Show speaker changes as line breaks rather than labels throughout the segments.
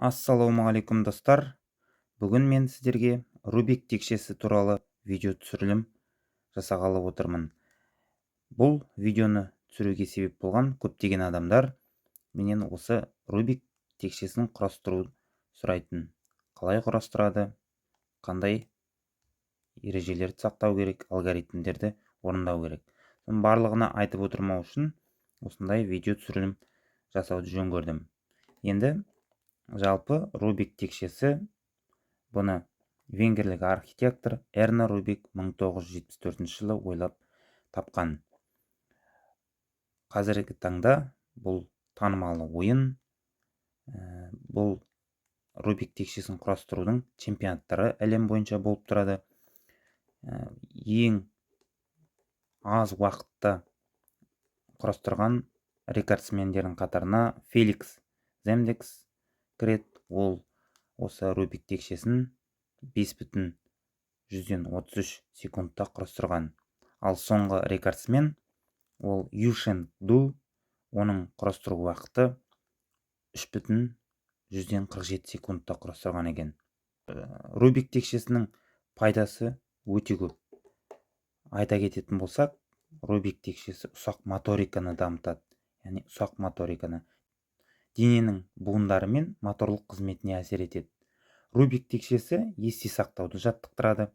Ассалаумағалейкум, достар! Бүгін мен сіздерге Рубик текшесі туралы видео түсірілім жасағалы отырмын. Бұл видеоны түсіруге себеп болған көптеген адамдар менен осы Рубик текшесін құрастыру сұрайтын. Қалай құрастырады, қандай ережелерді сақтау керек, алгоритмдерді орындау керек. Соның барлығына айтып отырмау үшін осындай видео түсірілім жасауды жөн көрдім. Енді жалпы Рубик текшесі, бұны венгерлік архитектор Эрно Рубик 1974 жылы ойлап тапқан. Қазіргі таңда бұл танымал ойын. Бұл Рубик текшесін құрастырудың чемпионаттары әлем бойынша болып тұрады. Ең аз уақытта құрастырған рекордсмендердің қатарына Феликс Земдекс кіреді. Ол осы Рубик текшесін 5,33 секундта құрастырған. Ал соңғы рекордсмен ол Юшен Ду, оның құрастыру уақыты 3,47 секундта құрастырған екен. Рубик текшесінің пайдасы өте көп. Айта кететін болсақ, Рубик текшесі ұсақ моториканы дамытады, яғни ұсақ моториканы, дененің буындары мен моторлық қызметіне әсер етеді. Рубик текшесі есте сақтауды жаттықтырады.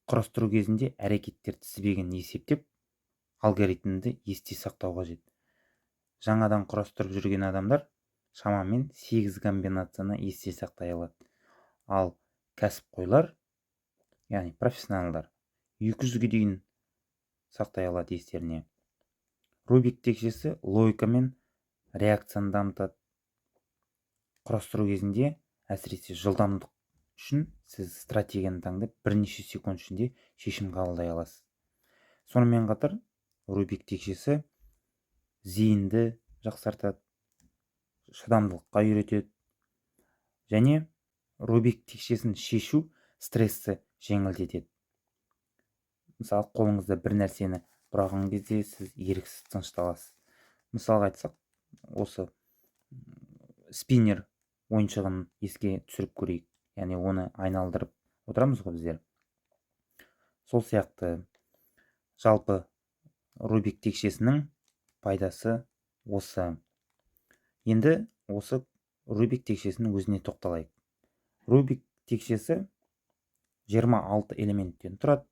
Құрастыру кезінде әрекеттер тізбегін есептеп, алгоритмді есте сақтау қажет. Жаңадан құрастырып жүрген адамдар шамамен 8 комбинацияны есте сақтай алады, ал кәсіпқойлар, яғни профессионалдар, 200-ге дейін сақтай алады естеріне. Рубик текшесі логика мен реакцияны дамытады. Құрастыру кезінде, әсіресе жылдамдық үшін, сіз стратегияны таңдап, бірнеше секунд ішінде шешім қабылдай аласыз. Сонымен қатар Рубик текшесі зейінді жақсартады, шыдамдылыққа үйретеді және Рубик текшесін шешу стрессті жеңілдетеді. Мысалы, қолыңызда бір нәрсені бұраған кезде сіз еріксіз тынышталасыз. Мысалға айтсақ, осы спиннер ойыншығын еске түсіріп көрейік, яғни оны айналдырып отырамыз ғой біздер. Сол сияқты жалпы Рубик текшесінің пайдасы осы. Енді осы Рубик текшесінің өзіне тоқталайық. Рубик текшесі 26 элементтен тұрады.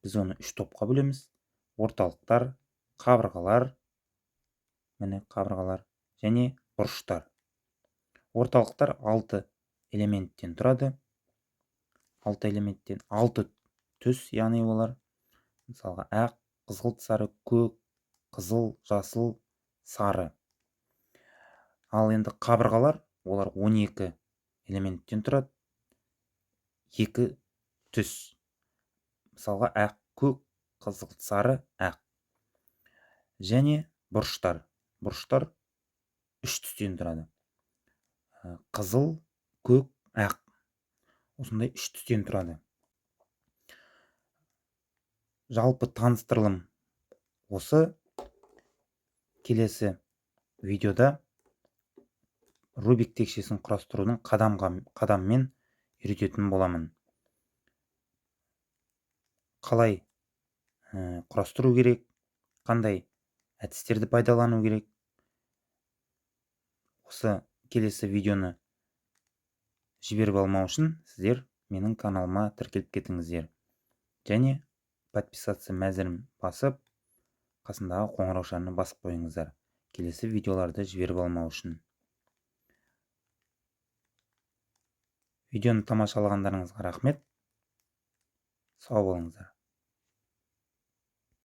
Біз оны үш топқа бөлеміз: орталықтар, қабырғалар, міне, қабырғалар және бұрыштар. Орталықтар алты элементтен тұрады, алты элементтен, алты түс, яғни олар, мысалға, ақ, қызғылт сары, көк, қызыл, жасыл, сары. Ал енді қабырғалар, олар 12 элементтен тұрады, екі түс, мысалға, ақ, көк, қызғылт сары, ақ. Және бұрыштар. Бұрыштар үш түстен тұрады: қызыл, көк, ақ, осындай үш түстен тұрады. Жалпы таныстырылым осы. Келесі видеода Рубик текшесін құрастырудың қадам қадаммен үйрететін боламын. Қалай құрастыру керек, қандай әдістерді пайдалану керек. Осы келесі видеоны жіберіп алмау үшін сіздер менің каналыма тіркеліп кетіңіздер және подписаться мәзірін басып, қасындағы қоңыраушаны басып қойыңыздар, келесі видеоларды жіберіп алмау үшін. Видеоны тамашалағандарыңызға рахмет, сау болыңыздар.